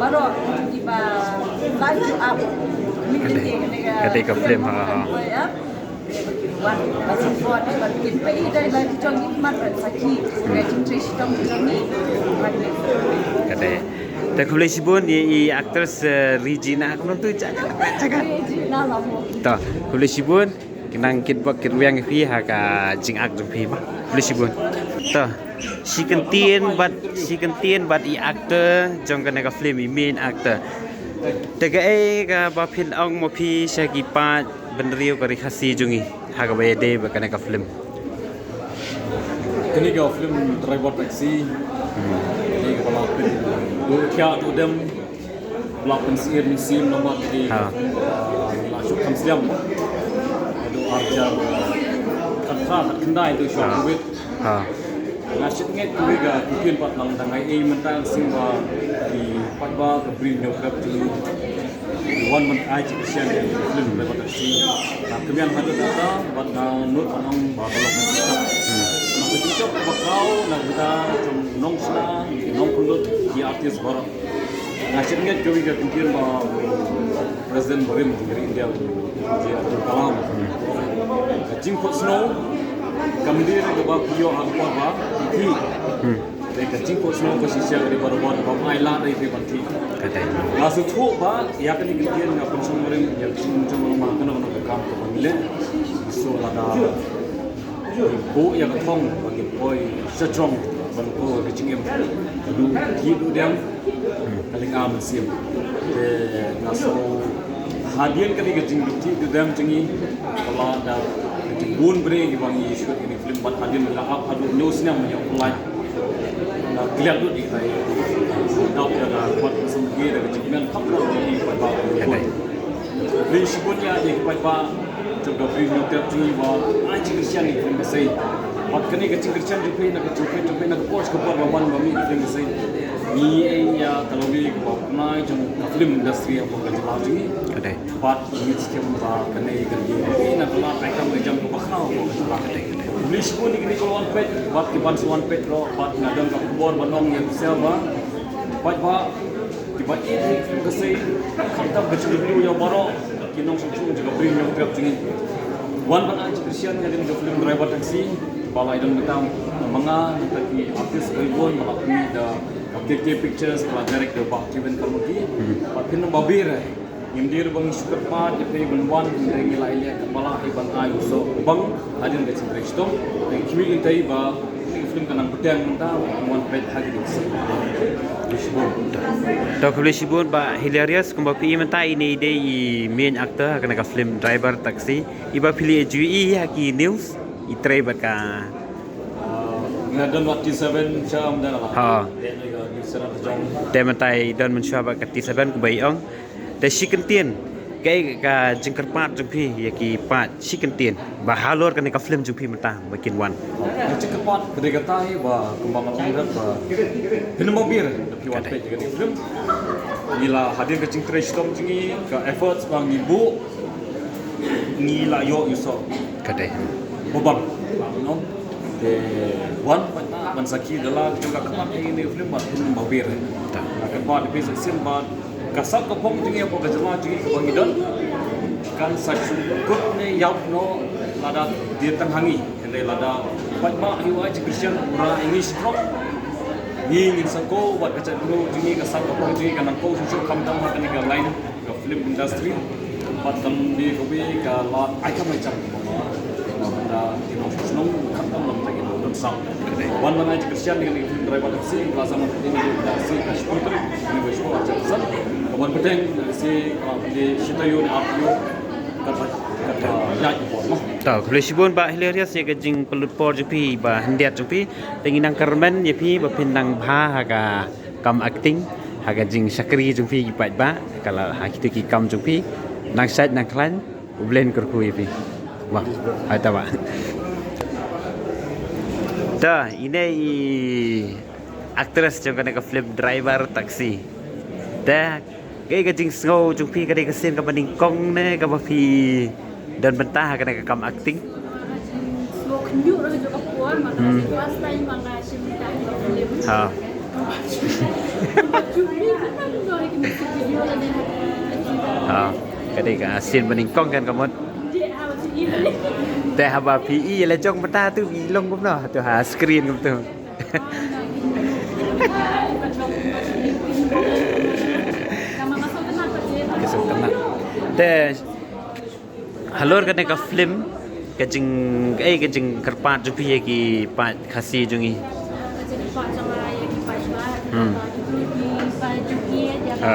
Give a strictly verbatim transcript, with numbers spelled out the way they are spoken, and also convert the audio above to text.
Baroh kiba la ju ap. Ka dei ka film, ha, ha. Ka dei. Te khublei shibun ïa i actress, eh, Regina, kumno tu, jaka, jaka. To, khublei shibun. Ki nang kit bok kit rwiang ïa phi ha ka jingak jong phi, ma. Khublei shibun. To, shi kyntien bad, shi kyntien bad i actor jong kane ka film, i main actor. Te kaei kaba phin ong mo phi sha ki paid bynriew ka Ri Khasi jong ngi ha kaba ïadei bad kane ka film? Kane ka film Driver Taxi. Kane kaba la pynduh thiah duh dem, la pynsyier mynsiem namar kane ka film, ah, la shu kham slem. Haduh ar hajar khatphra khatkhyndai, haduh shuwa Covid. Nga shit ngeit kawei ka kyntien pat, nang dang ai ei mynta sing ba ki paidbah ka Bri Hynñiewtrep jong ngi ki wan ban ai jingshisha ïa ka film Driver Taxi. Nga kmen haduh katta bad nga nud ban ong ba ka long ka jingstad. Nga ka jingshop ba khraw na ka bynta jong nongshna, nongpynlut, ki artist baroh. Nga shit ngeit kawei ka kyntien ba President barim jong ka ri India, J Abdul Kalam. Ka jingkhuslai kam dei re kaba phi ïoh ha ka por ba phi, ka Ka jingphohsngew ka shisha ka dei barabor, ba ai lad ïa phi ban thied. Ka dei. Nga sngewthuh ba ïa kane ka ktien nga pynshong rim ïa ka jingpynshong rim ma kano kano ka kam kaba ngi leh. So lada ngi buh ïa ka thong ba ngi poi sha jrong ban ko ka jingim. Ka duh thied duh diang. Ka lyngkha mynsiem. Te nga sngew hadien kane ka jingduh thied duh diang jong ngi, ka la da ka jingbun bre ïa ba ngi shoot kane ka film bad hadien la ap haduh hynñiew snem ïa u lai. Nga klet lut ïa kita ïa. Dap da ka wat ka sum ki da ka jingkmen kham kham ïa ki paidbah. Ri shibun ïa ïa ki paidbah. Jong ka Bri Hynñiewtrep jong ngi ba ai jingkyrshan ïa ka film Kasai. Bad kane ka jingkyrshan jong phi na ka jingpeit jong phi na ka por sha ka por ba man ba mih ka film Kasai. Ngi ai ïa ka lawei kaba pynai jong ka film industry hapoh ka jylla jong ngi. Ka dei. Bad ngi skhem ba kane ka dei na ka lad ai kam ka jam kaba khaw hapoh ka jylla. Ka dei, ka dei. Khublei shibun ïa kine ki wan peit bad ki ban sa wan peit ruh bad nga don ka khubor ban ong ïa phi sha ba paidbah kiba ïeit ïa ka film Kasai, khamtam ka jingïeit ïa baroh ki nongshong shnong jong ka Bri Hynñiewtrep jong ngi. Wan ban ai jingkyrshan ïa kane ka film Driver Taxi ba la ïadon bynta ma nga nangta ki artist ba ïeit ba la pynmih da ka K K Pictures ba la direct da u Bah Kevin Kalmaki. Bad phin ym ba bier eh. Ngim dei ruh ba ngi shu kyrpad ïa phi ban wan, hynrei ngi la ïaleh katba lah ïa ban ai u soh u bang hadien ka jingtrei shitom. Ngi khmih ïa phi ba kane ka film ka nang bteng mynta, wan peit ha kine ki sngi. Khublei shibun. To khublei shibun Bah Hilarious, kumba phi i mynta ine i dei i main actor ha kane ka film Driver Taxi. I ba phi la ju i ha ki news i trei bad ka Ah, nga don bad T seven sha mynta la. Ha. Te mynta i don mynshuwa bad ka T seven kumba i ong. Te shi kyntien kaei ka jingkyrpad jong phi ïa ki paid, shi kyntien ba halor kane ka film jong phi mynta ba kin wan. Ka jingkyrpad ka dei kata hi ba kumba nga ong ba phin ym ba bier da phi wan peit ïa kane ka film. Ngi la hadien ka jingtrei shitom jong ngi, ka efforts ba ngi buh, ngi la ïoh ïa u soh. Ka dei. Ba bang. Te wan ban sakhi da la jong ka khmat ïa kane ka film ba phin ym ba bier. Ka kyrpad ïa phi sa shisien ba ka sap ka phong jong ngi hapoh ka jylla jong ngi kaba ngi don kan sa shu kut ne ïap noh lada dei tang ha ngi. Hynrei lada paidbah hi u ai jingkyrshan u rah ïa ngi shitrok, ngi ngin sa kow bad ka jaitbynriew jong ngi, ka sap ka phong jong ngi kan nang kow shuh shuh khamtam ha kane ka line ka film industry. Bad kam dei kawei ka lad ai kam ai jam. Namar ba ki nongshong shnong khamtam namar ba ki nongdon sap. Wan ban ai jingkyrshan ïa kane ka film Driver Taxi, ka la sdang ha kane ka tarik ka shiphew tarik, kane ka shiphew arhajar san. Ka wan bteng shi, ka la bteng shi taïew ne ar taïew. Kata, kata ïaid ka por, mo. To khublei shibun Bah Hilarious ïa ka jingpynlut por jong phi ba khyndiat jong phi. Te ngi nang kyrmen ïa phi ba phin nang bha ha ka kam acting, ha ka jingshakri jong phi ki paidbah, ka la ha kito ki kam jong phi, nang shait nang khlaiñ, U Blei un kyrkhu ïa phi. Wah, hai ta ba. Ta, ine i actress jong kane ka film Driver Taxi. Te kaei ka jingsngew jong phi, ka dei ka sien kaba nyngkong ne kaba phi don bynta ha kane ka kam acting? Sngewkhyndiat ruh jong ka por, ma ka last time ma nga shim bynta ha ka film. Ha. Ha. Ka dei ka sien ba nyngkong kan ka mut. Te haba phi i ïa la jong bynta tu i long kumno tu ha screen kumtu. Te halor kane ka film ka jing, eh, ka jingkyrpad jong phi ïa ki paid Khasi jong ngi. Hmm. Ha.